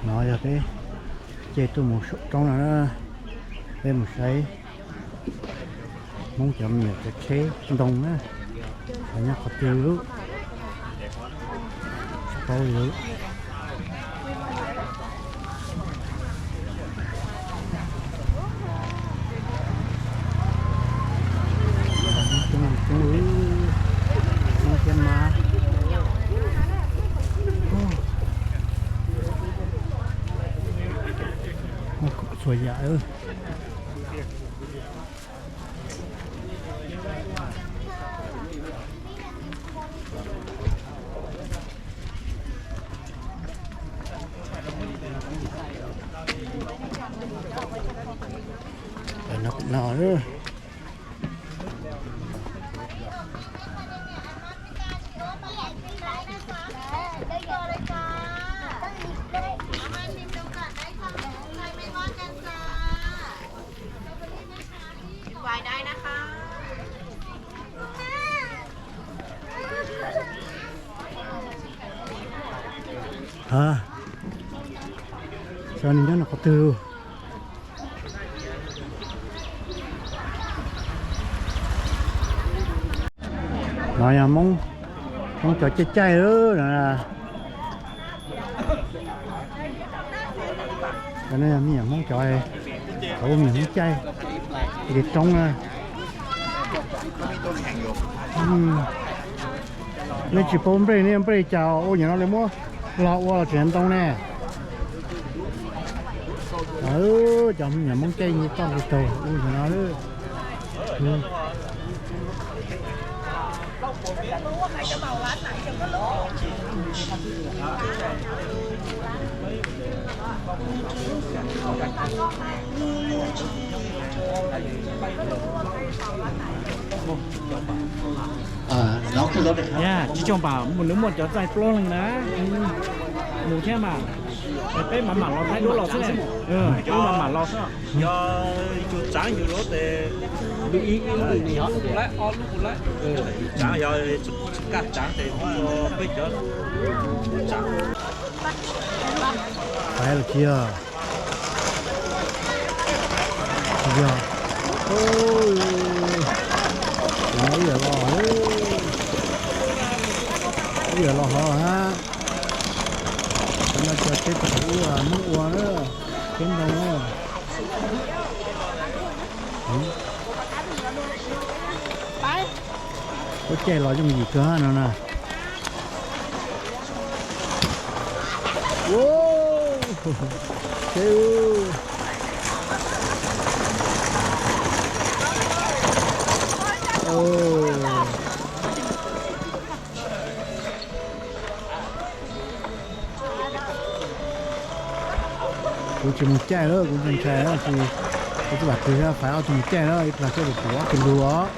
No yog peb caij tuaj mus saum roob no na, peb mus saib Hmoob cov me nyuam cov tsheb ntoo na, cov nyob qhov twg lub, tsis paub li. Coob coob, Hmoob thiab Mab, muaj txhua yam. Xyov nws nyob qhov twg. No yog Hmoob, Hmoob cov caij caij lawm no. Cov no yog me nyuam Hmoob cov, cov ua me nyuam Hmoob caij, ces roob na. Nej tsis paub nplej, nej nplej cas ua nyuam no li muab los ua los tseem ntoo ne. Cov me nyuam Hmoob caij nce toj nqis taug ua nyuam no. Yog tsis tsoom pam mus, nws muaj cov txaij plaub leeg na. Mus thiab mas, peb mam mam los thaij duab los xwb ne. Peb mam mam los xwb. Yog yus tsav yus lub tes, lub ib lub, lub lawm, ob lub lawm. Tsav yog tsis kaj tsav tes peb cov tsav. Pais los tsis yog. Tsis yog. Tus no ib yam los, ib yam los hov hab. Cov no cov tsheb thaum ub Hmoob ua na, tsheb ntoo na. Ua caij los yooj yim kawg no na. Kuv tsis mus caij lawm, kuv ntshai ntshai, kuv tsis vam twg fais ob tug mus caij na, ib plag coj lus pum ob tug lug os.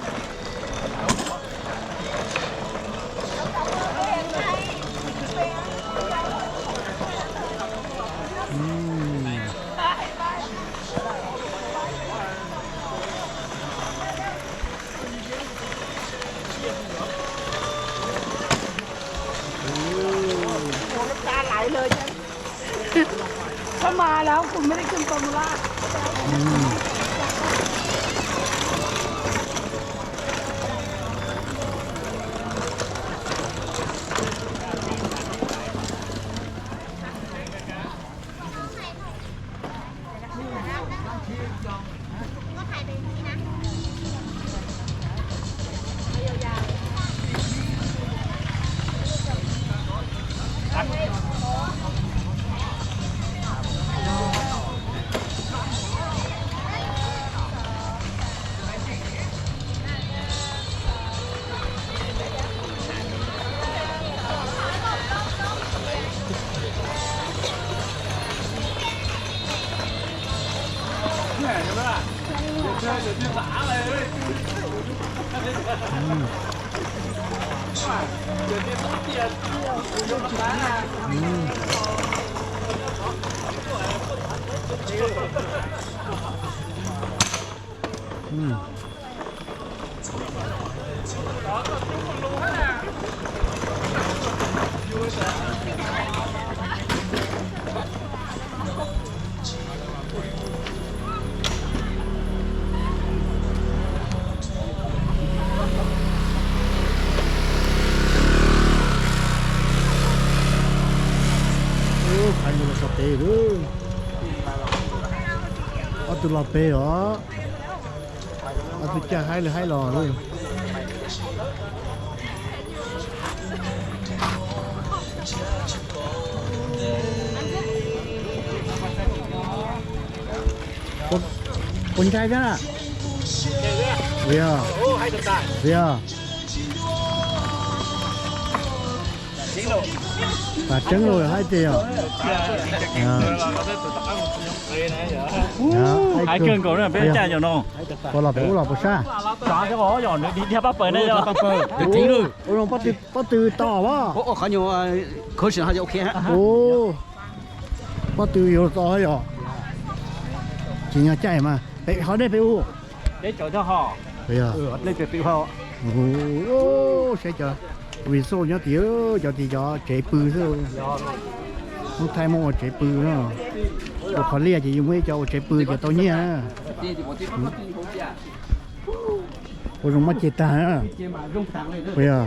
Ub, qhaiv ntawd los txog pem lawm. Ob tug los pem os. Ob tug caj haib lawv haib los lawm. Puas, puas ntshai thiab na? Yog, yog. Pas tseeb los haib tiag yog. Haib kawg nkaus na, peb caj yom no. Puas los pem ub los puas sab? Ua zoo pob tw to as. Ub, pob tw yuav to yom. Tsis nyob caij mas pem qhov dej pem ub. Saib cov resort nyob tim, cov tim cov tsev pw xwb. Muab thaij muab ua tsev pw no. Ua qhov liaj ces yus muaj ib co ua tsev pw ces tau nyiaj na. Ua zoo mob ceg tag na. Yog.